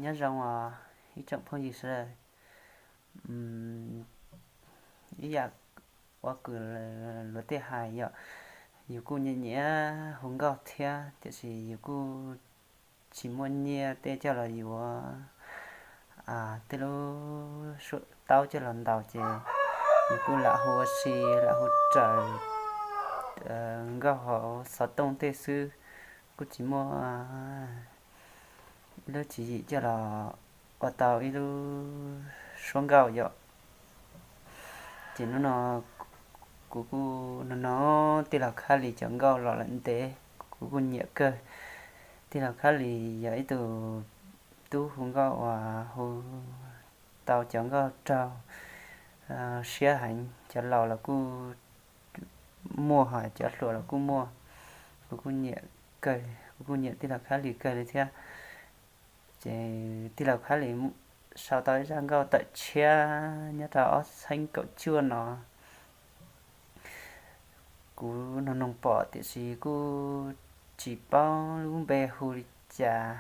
Nyob zoo os ib tsoom phooj ywg sawv daws. Ib yam uas kuv luag tej hais yom, yus kuj nyiam nyiam hu nkauj thiab tiam sis yus kuj tsis muaj nyiaj tej coj los yuav tej lub suab taub coj los ntaus ces yus kuj lam hu ua si, lam hu raws nkauj hauv xov tooj tej xwb, kuj tsis muaj ib lub tswv yim coj los ua tau ib lub suab nkauj yom. Ces hnub no kuv kuj nug nug tij laug Khab Lis cov nkauj los lawm ntev, kuv kuj nyiam kawg. Tij laug Khab Lis yog ib tug tub hu nkauj uas hu tau cov nkauj raug siab heev, cov laus los kuj muaj, ho cov hluas los kuj muaj. Kuv kuj nyiam kawg, kuv kuj nyiam tij laug Khab Lis kawg li thiab. Ces tij laug Khab Lis sau tau ib zaj nkauj tawm tshiab nyob rau ob txhiab kaum cuaj no, kuv nug nug pom tiam sis kuj tsis paub lub npe hu li cas,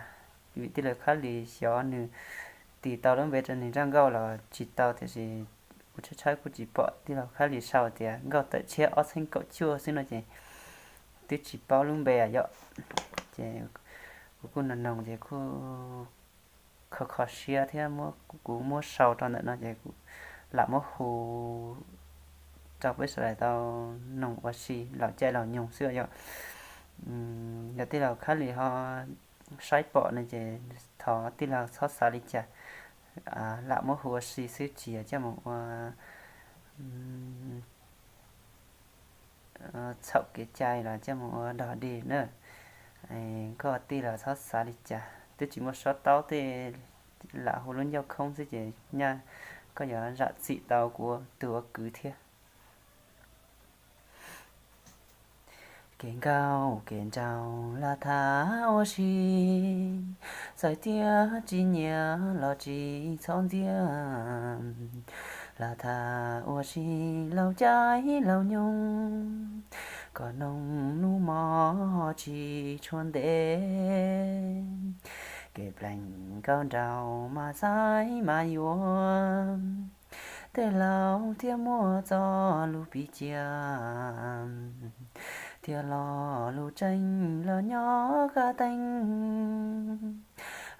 vim tij laug Khab Lis xyov nws tis tau lub npe rau nws zaj nkauj los tsis tau, tiam sis kuv tshawb tshawb kuj tsis pom tij laug Khab Lis sau tias nkauj tawm tshiab ob txhiab kaum cuaj xwb no ces twb tsis paub lub npe yom. Ces kuv kuj nug nug ces kuj kho kho siab thiab kuv muab sau rau ntawm no ces kuv lam muab hu rau peb sawv daws tau nug ua si laus caij laus nyoog xwb yom. Yog tij laug Khab Lis ho saib pom no ces thov tij laug txhob xav li cas, lam muab hu ua si xwb tsis yog coj mus ua txhaum kev cai los coj mus ua dog dig na. Koj tij laug txhob xav li cas, twb tsis muaj suab taub tej, lam hu lub ncauj khoob xwb ces nyaj koj yuav zam txim tau kuv tus ua kwv thiab. Kev nkauj kev nraug lam tham ua si, txawm tias tsis nyiam los tsis txhob ntxias. Lam tham ua si laus caij laus nyoog, kom noog hnub hmo ho tsis tshua ntev. Kev plees nkauj nraug mas xaiv mas yuav, tej laus thiaj muaj txoj lus piv cia, thiaj lo lus tseeb los nyob kaj teeb,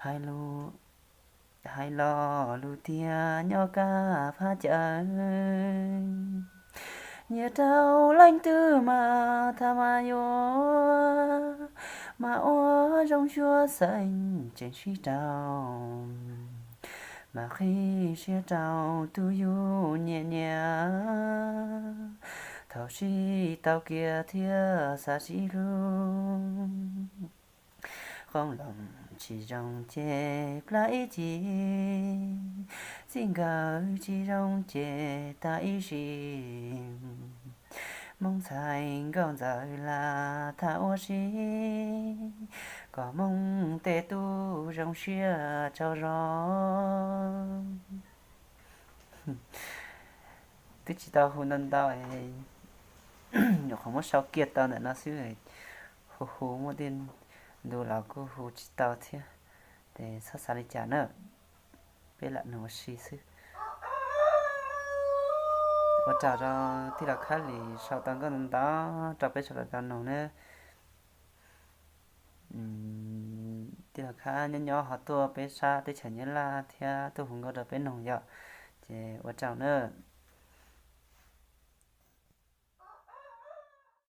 hais lo lus tiag nyob kaj phab cawv. Nyiam rau leej twg mas tham mas yuav, mas ua zoo xyuam xeeb tseem sib rau, mas qhib siab rau tus yus nyiam nyiam. Thaum sib tau kiag thiaj xav sib hlub. Qoob loo tsis zoo ces plab ib ci, txij nkawm tsis zoo ces tag ib si. Hmoob ntxhais nkauj ntxawm lam tham ua si, kom Hmoob tej tub zoo siab tsaug zog. Twb tsis tau hu ntau ntau, nyuam qhuav muab sau kiag tau ntawm no xwb, hu hu muaj tej ntu los kuj hu tsis tau thiab, ces txhob xav li cas na, peb lam nug ua si xwb. Ua tsaug rau tij laug Khab Lis sau tau nkauj ntau ntau rau peb sawv daws tau nug nawb. Tij laug Khab nyob nyob ho tuaj peb sab teb chaws Nyab Laj thiab tuaj hu nkauj rau peb nug yom, ces ua tsaug nawb.